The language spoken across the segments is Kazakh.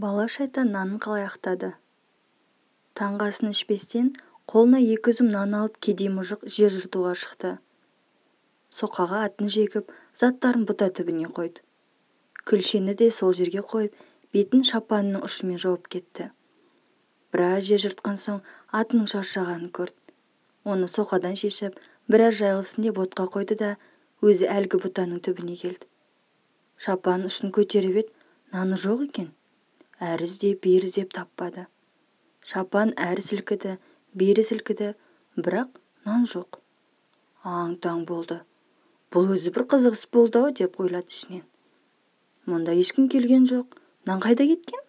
Бала шайтан нанын қалай ақтады? Таңғы асын ішпестен қолына екі үзім нан алып кедей мұжық жер жыртуға шықты. Соқаға атын жегіп, заттарын бұта түбіне қойды. Күлшені де сол жерге қойып, бетін шапанының ұшымен жауып кетті. Біраз жер жыртқан соң атының шаршағанын көрді. Оны соқадан шешіп, біраз жайылсын деп отқа қойды да, өзі әлгі бұтаның түбіне келді. Шапанның ұшын көтеріп еді, наны жоқ екен. Әрі іздеп, бері іздеп таппады. Шапан әрі сілкіді, бері сілкіді, бірақ нан жоқ. Аң-таң болды. Бұл өзі бір қызық іс болды-ау деп ойлады ішінен. Мұнда ешкім келген жоқ. Нан қайда кеткен?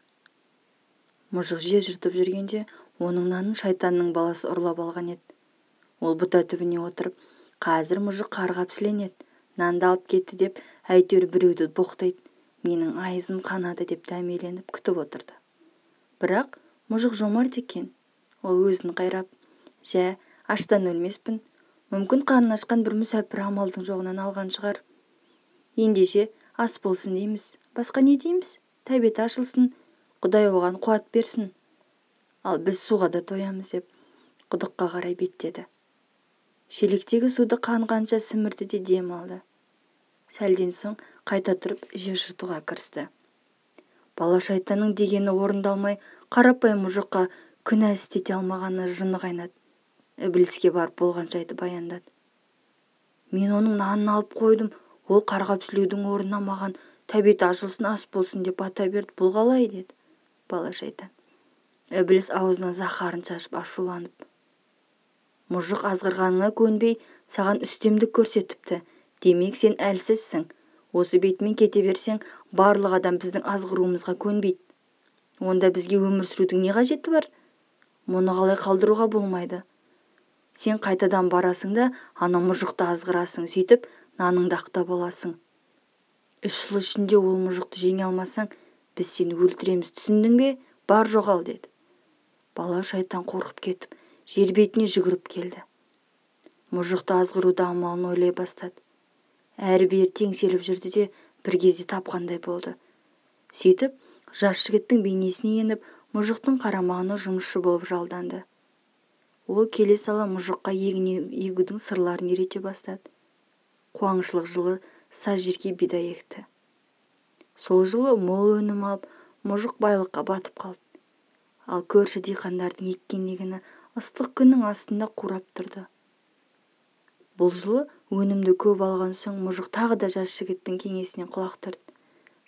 Мұжық жер жыртып жүргенде оның нанын шайтанның баласы ұрлап алған еді. Ол бұта түбіне отырып, қазір мұжық қарғап сіленеді, нанды алып кетті деп әйтеуір біреуді боқтайды, менің айызым қанады деп дәмеленіп күтіп отырды. Бірақ мұжық жомарт екен. Ол өзін қайрап, жә, аштан өлмеспін, мүмкін қарны ашқан бір мүсәпір амалдың жоғынан алған шығар. Ендеше ас болсын дейміз, басқа не дейміз? Тәбеті ашылсын, Құдай оған қуат берсін. Ал біз суға да тоямыз деп құдыққа қарай беттеді. Шелектегі суды қанғанша сімірді де дем алды. Сәлден соң қайта тұрып жер жыртуға кірісті. Бала шайтанның дегені орындалмай, қарапайым мұжыққа күнә істете алмағаны жыны қайнады. Ібіліске барып болған жайды баяндады. Мен оның нанын алып қойдым, ол қарғап сілеудің орнына маған тәбеті ашылсын, ас болсын деп бата берді, бұл қалай, деді бала шайтан. Ібіліс аузынан заһарын шашып ашуланып, мұжық азғырғаныңа көнбей саған үстемдік көрсетіпті, демек сен әлсізсің. Осы бетімен кете берсең, барлық адам біздің азғыруымызға көнбейді. Онда бізге өмір сүрудің не қажеті бар? Мұны қалай қалдыруға болмайды. Сен қайтадан барасың да, ана мұжықты азғырасың, сөйтіп наныңды ақтап аласың. 3 жыл ішінде ол мұжықты жеңе алмасаң, біз сені өлтіреміз, түсіндің бе? Бар жоғал, деді. Бала шайтан қорқып кетіп, жер бетіне жүгіріп келді. Мұжықты азғыруды амалын ойлай бастады. Әрі-бері теңселіп жүрді де, бір кезде тапқандай болды. Сөйтіп, жас жігіттің бейнесіне еніп, мұжықтың қарамағына жұмысшы болып жалданды. Ол келе сала мұжыққа егін егудің сырларын үйрете бастады. Қуаңшылық жылы саз жерге бидай екті. Сол жылы мол өнім алып, мұжық байлыққа батып қалды. Ал көрші диқандардың еккен егіні ыстық күннің астында қурап тұрды. Бұл жылы өнімді көп алған соң мұжық тағы да жас жігіттің кеңесіне құлақ түрді.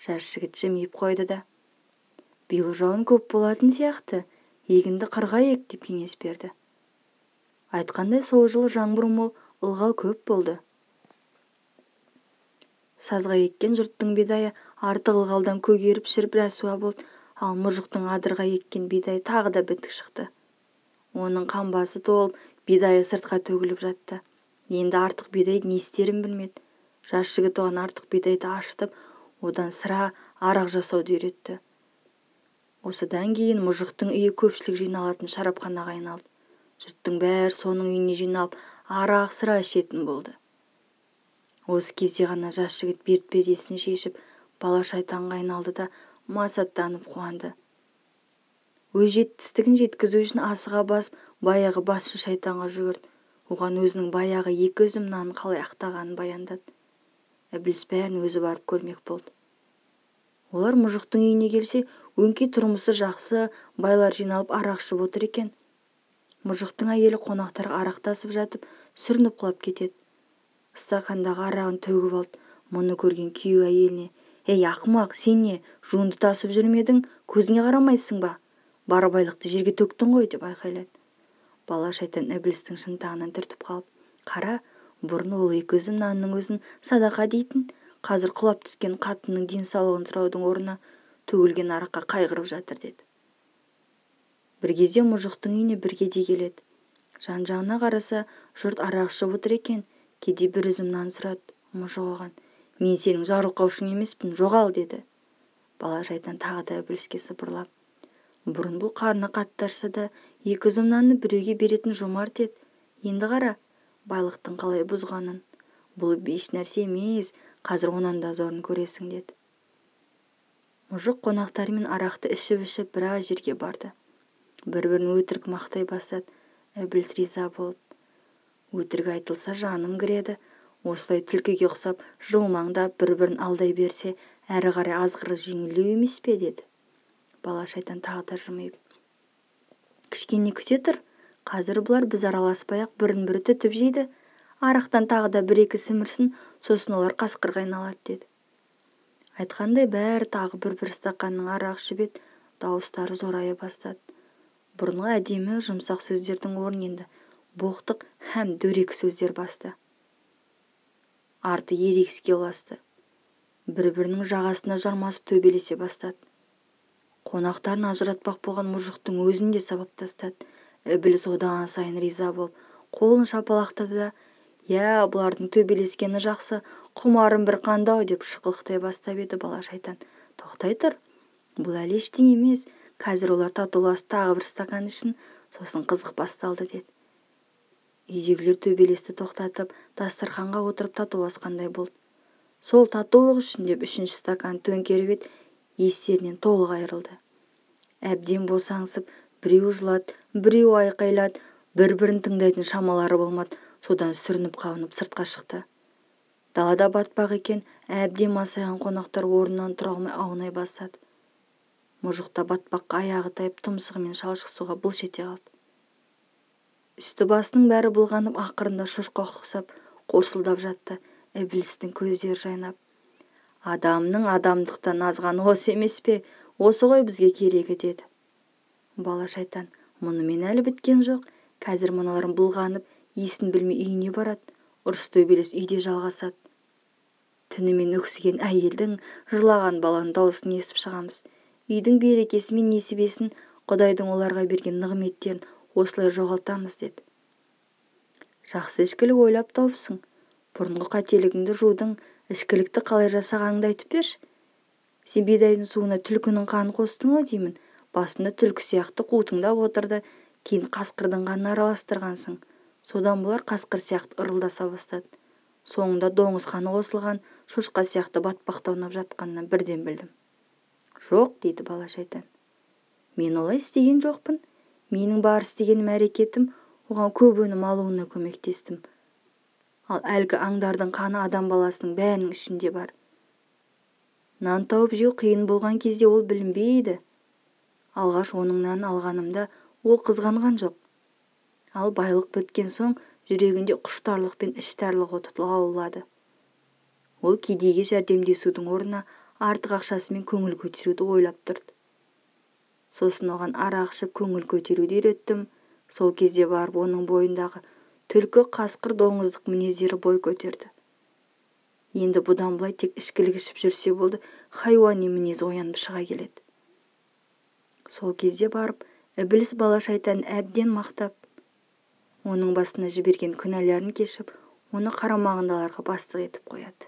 Жас жігіт жымиып қойды да, биыл жауын көп болатын сияқты, егінді қырға ек деп кеңес берді. Айтқандай сол жылы жаңбыр мол, ылғал көп болды. Сазға еккен жұрттың бидайы артық ылғалдан көгеріп шіріп рәсуа болды, ал мұжықтың адырға еккен бидайы тағы да бітік шықты. Оның қамбасы толып, бидайы сыртқа төгіліп жатты. Енді артық бидайды не істерін білмеді. Жас жігіт оған артық бидайды ашытып, одан сыра, арақ жасауды үйретті. Осыдан кейін мұжықтың үйі көпшілік жиналатын шарапханаға айналды. Жұрттың бәрі соның үйіне жиналып, арақ, сыра ішетін болды. Осы кезде ғана жас жігіт бертпедесін шешіп, бала шайтанға айналды да масаттанып қуанды. Өз жетістігін жеткізу үшін асыға басып, баяғы басшы шайтанға жүгірді. Оған өзінің баяғы 2 үзім нанын қалай ақтағанын баяндады. Ібіліс бәрін өзі барып көрмек болды. Олар мұжықтың үйіне келсе, өңкей тұрмысы жақсы, байлар жиналып арақ ішіп отыр екен. Мұжықтың әйелі қонақтарға арақ тасып жатып, сүрініп құлап кетеді. Стақандағы арағын төгіп алды. Мұны көрген күйеу әйеліне, «Ей, ақымақ, сен не, жуынды тасып жүрмедің, көзіңе қарамайсың ба? Бар байлықты жерге төктің ғой», деп айқайлады. Бала шайтан ібілістің шынтағынан түртіп қалып, «Қара, бұрын ол 2 үзім нанның өзін садақа дейтін, қазір құлап түскен қатынның денсаулығын сұраудың орнына төгілген араққа қайғырып жатыр», деді. Бір кезде мұжықтың үйіне бір кедей келеді. Жан-жағына қараса, жұрт арақ ішіп отыр екен. Кедей бір үзім нан сұрады. Мұжық оған, «Мен сенің жарылқаушың емеспін, жоғал», деді. Бала шайтан тағы да ібіліске сыбырлап, «Бұрын бұл қарны қатты ашса да, 2 үзім нанны біреуге беретін жомарт еді. Енді қара, байлықтың қалай бұзғанын. Бұл еш нәрсе емес, қазір онан да зорын көресің», деді. Мұжық қонақтарымен арақты ішіп-ішіп біраз жерге барды. Бір-бірін өтірік мақтай бастады. Ібіліс риза болып, өтірік айтылса жаным кіреді, осылай түлкіге ұқсап жылмаңдап бір-бірін алдай берсе, әрі қарай азғыры жеңілдеу емес пе, деді. Бала шайтан тағы да жымиып, кішкене күте тұр, қазір бұлар біз араласпай-ақ бірін-бірі түтіп жейді, арақтан тағы да бір-екі сімірсін, сосын олар қасқырға айналады, деді. Айтқандай бәрі тағы бір-бір стақанның арақ ішіп еді, дауыстары зорая бастады. Бұрынғы әдемі жұмсақ сөздердің орнын енді боқтық һәм дөрекі сөздер басты. Арты ерегіске ұласты. Бір-бірінің жағасына жармасып төбелесе бастады. Қонақтарын ажыратпақ болған мұжықтың өзін де сабап тастады. Ібіліс одан сайын риза болып, қолын шапалақтады да, «Иә, бұлардың төбелескені жақсы, құмарым бір қандау», деп шықылықтай бастап еді бала шайтан. «Тоқтай тұр, бұл әлі ештеңе емес, қазір олар татуласып тағы бір стакан ішсін, сосын қызық басталды», деді. Үйдегілер төбелесті тоқтатып, дастарханға отырып татуласқандай болды. Сол татулық үшін деп үшінші стакан төңкеріп еді, естерінен толық айырылды. Әбден босаңсып, біреу жылады, біреу айқайлады, бір-бірін тыңдайтын шамалары болмады, содан сүрініп-қабынып сыртқа шықты. Далада батпақ екен, әбден масайған қонақтар орнынан тұра алмай аунай бастады. Мұжық та батпаққа аяғы тайып, тұмсығымен шалшық суға былш ете қалды. Үсті-басының бәрі былғанып, ақырында шошқа ұқсап қорсылдап жатты. Ібілістің көздері жайнап, «Адамның адамдықтан азғаны осы емес пе? Осы ғой бізге керегі», деді. Бала шайтан, «Мұнымен әлі біткен жоқ. Қазір мыналарың былғанып, есін білмей үйіне барады. Ұрыс төбелес үйде жалғасады. Түнімен өксіген әйелдің, жылаған баланың дауысын естіп шығамыз. Үйдің берекесі мен несібесін, Құдайдың оларға берген нығметтерін осылай жоғалтамыз», деді. «Жақсы ішкілік ойлап тауыпсың. Бұрынғы қателігіңді жудың, ішкілікті қалай жасағаныңды айтып берші. Сен бидайдың суына түлкінің қанын қостың ау деймін. Басында түлкі сияқты қутыңдап отырды, кейін қасқырдың қанын араластырғансың. Содан бұлар қасқыр сияқты ырылдаса бастады. Соңында доңыз қаны қосылған шошқа сияқты батпақта аунап жатқанынан бірден білдім». «Жоқ», дейді бала шайтан. «Мен олай істеген жоқпын. Менің бар істегенім әрекетім, оған көп өнім алуына көмектестім. Ал әлгі аңдардың қаны адам баласының бәрінің ішінде бар. Нан тауып жеу қиын болған кезде ол білінбейді. Алғаш оның нанын алғанымда ол қызғанған жоқ. Ал байлық біткен соң жүрегінде құштарлық пен іштарлық оты лаулады. Ол кедейге жәрдемдесудің орнына артық ақшасымен көңіл көтеруді ойлап тұрды. Сосын оған арақ ішіп көңіл көтеруді үйреттім. Сол кезде барып оның бойындағы түлкі, қасқыр, доңыздық мінездері бой көтерді. Енді бұдан былай тек ішкілік ішіп жүрсе болды, хайуани мінез оянып шыға келеді». Сол кезде барып Ібіліс бала шайтанын әбден мақтап, оның басына жіберген күнәларын кешіп, оны қарамағындағыларға бастық етіп қояды.